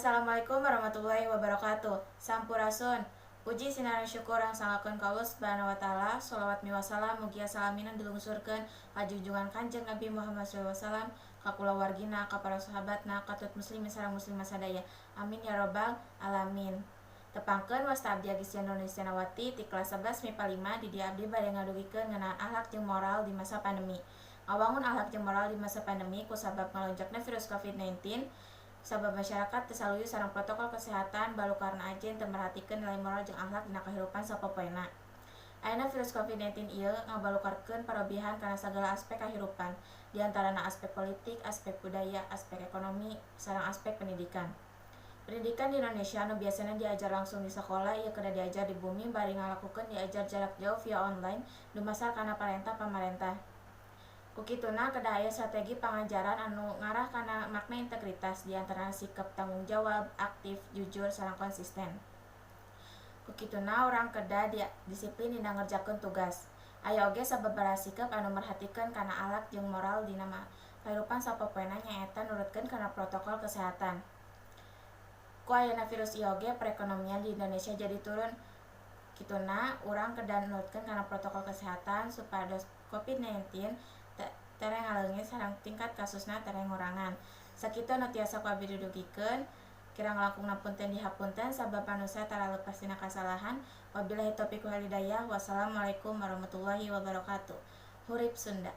Assalamualaikum warahmatullahi wabarakatuh. Sampurasun. Puji sinareng syukur angsanggakeun ka Allah Subhanahu wa Taala. Shalawat miwah salam mugia salamina dilungsurkeun ka junjungan Kanjeng Nabi Muhammad SAW, ka kulawargina, ka para sahabatna, katut muslimin sareng muslimah sadaya. Amin ya robbal alamin. Tepangkeun, wasta abdi Agis Indonesia Nawati ti kelas 11 MIPA 5. Di dieu abdi bade ngadugikeun ngeunaan akhlak jeung moral di masa pandemi. Ngawangun akhlak jeung moral di masa pandemi kusabab ngalonjakna virus COVID-19, sabab masyarakat teu saluyu sareng protokol kesehatan, balukarna ajen teu merhatikeun nilai moral jeung akhlak dina kahirupan sapopoena. Ayeuna virus COVID-19 ieu ngabalukarkeun parobihan kana sagala aspek kahirupan, di antarana aspek politik, aspek budaya, aspek ekonomi, sareng aspek pendidikan. Pendidikan di Indonesia anu biasana diajar langsung di sakola ieu kedah diajar di bumi bari ngalakukeun diajar jarak jauh via online dumasar kana parentah pamarentah. Ku kituna kedah aya strategi pangajaran anu ngarah kana makna integritas, di antarana sikep tanggung jawab, aktif, jujur, sareng konsisten. Ku kituna urang kedah disiplin dina ngerjakeun tugas. Aya oge sababaraha sikep anu merhatikeun kana akhlak jeung moral dina kahirupan sapopoena, nyaeta nurutkeun kana protokol kesehatan. Ku ayana virus ieu oge perekonomian di Indonesia jadi turun. Kituna urang kedah nurutkeun kana protokol kesehatan supados COVID-19 tereh ngaleungit sareng tingkat kasusna tereh ngurangan. Sakitu anu tiasa ku abdi didugikeun, kirang langkungna punten dihapunten, sabab manusia tara leupas tina kasalahan. Wabillahi taufiq wal hidayah. Wassalamualaikum warahmatullahi wabarakatuh. Hurip Sunda.